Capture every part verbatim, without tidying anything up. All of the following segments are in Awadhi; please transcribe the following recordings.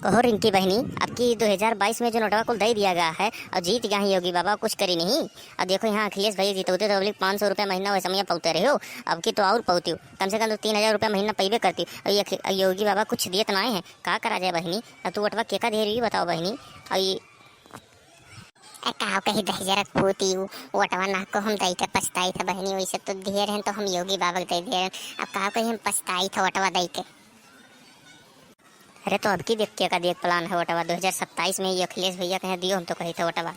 ओहो रिंकी बहिनी, अब की दो हज़ार बाईस में जो नोटवा कुल दे दिया गया है और जीत गया है योगी बाबा, कुछ करी नहीं। अब देखो यहाँ अखिलेश भैया जीतौते तो अबली पाँच सौ रुपया महीना वैसे में पौते रहे हो, अब की तो और पौती हो, कम से कम तो तीन हज़ार रुपया महीना पैबे करती। और ये अखि-, योगी बाबा कुछ दिए तो ना है, का करा जाए बहिनी? अब तू वोटवा केका दे रही बताओ बहिनी? और ये ए, काव कही दहिजरक पूती, उ वोटवा ना को हम दई के पछताई था बहिनी, वैसे तो दिए रहन तो हम योगी बाबा के दे दिए रहन। अब काव कही हम पछताई था वोटवा दई के। अरे तो अब की देख के का देख प्लान है वोटवा दो हज़ार सत्ताईस में ये अखिलेश भैया कहे दियो हम तो कही था वोटवा।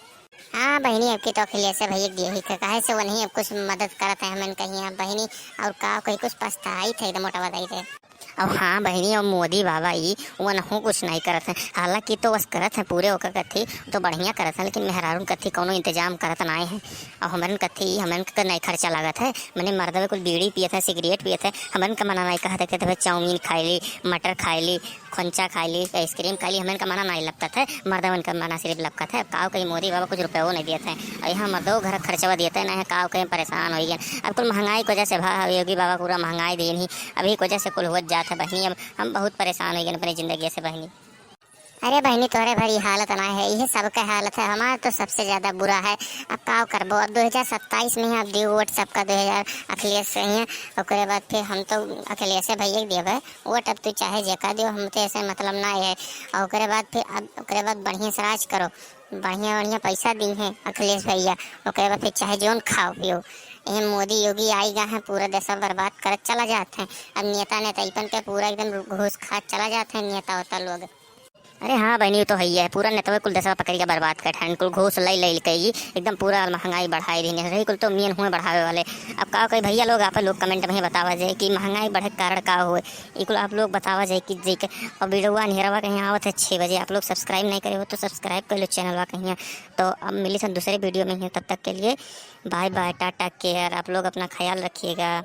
हाँ बहिनी, अब की तो अखिलेश भैया के दिए ही का, काहे से वो नहीं अब कुछ मदद करत है हमन कहीं अब बहिनी, और काव कही कुछ पछताई था एकदम वोटवा दई के। अब हाँ बहिनी, अब मोदी बाबा ई वनहु कुछ नहीं करत हैं, हालांकि तो बस करत हैं पूरे ओकर कथी तो बढ़िया करत हैं, लेकिन मेहरारून कथी कौनो इंतजाम करत नाय है। अब हमरन कथी, हमरन के नहीं खर्चा लागत है, मने मर्दवे कुल बीड़ी पियत है, सिगरेट पियत है, हमरन के मना नहीं कहत है कि तबे चाउमीन खाई ली, मटर खाई ली, खोंचा खाई ली, आइसक्रीम खाई ली, हमरन के मना नहीं लपकत है, मर्दवन के मना सिर्फ लपकत है। अब काव कही मोदी बाबा कुछ रुपयो नहीं दियत है, और यहाँ मर्दो घर खर्चवा दियत है, नहीं काव कही परेशान हो गए। अब कुल महंगाई की वजह से भा योगी बाबा पूरा महंगाई देन ही, अभी की वजह से कुल होत जात है बहिनी। अब हम बहुत परेशान हो गए अपनी जिंदगी से बहिनी। अरे बहिनी, तोहरे भरी हालत ना है, यह सबके हालत है, हमार तो सबसे ज्यादा बुरा है। अब का करबो, अब दो हज़ार सत्ताईस में है, अब दियो वोट सबका दो हज़ार अखिलेश से ही है, ओकरे बाद फिर हम तो अखिलेश भैया के देबे वोट, अब तू चाहे जेका दियो, हम तो ऐसे मतलब ना है। और ओकरे बाद फिर अब ओकरे बाद बढ़िया से राज करो, बढ़िया बढ़िया पैसा दी हैं अखिलेश भैया, ओकरे बाद फिर चाहे जोन खाओ पियो। ये मोदी योगी आई गा है, पूरा देशवा बर्बाद करत चला जात है। अब नेता नेताईपन के पूरा एकदम घूस खात चला जात है नेता वेता लोग। अरे हाँ बहिनी, वो तो है ही है, पूरा नेतवे कुल देशवा पकड़ के बर्बाद कर ठान, कुल घूस लई लई के ही एकदम पूरा महंगाई बढ़ाई दी है। रही कुल तो मेन हुए बढ़ावे वाले। अब का कही भैया लोग, आप लोग कमेंट में ही बतावा जाए कि महंगाई बढ़े के कारण का हुए, ई कुल आप लोग बतावा जाए कि जे के। और वीडियो निहरवा कहीं आवत है छः बजे, आप लोग सब्सक्राइब नहीं करे हो तो सब्सक्राइब कर लो चैनलवा कहीं। तो अब मिली सन दूसरे वीडियो में ही, तब तक के लिए बाय बाय, टाटा, केयर। आप लोग अपना ख्याल रखिएगा।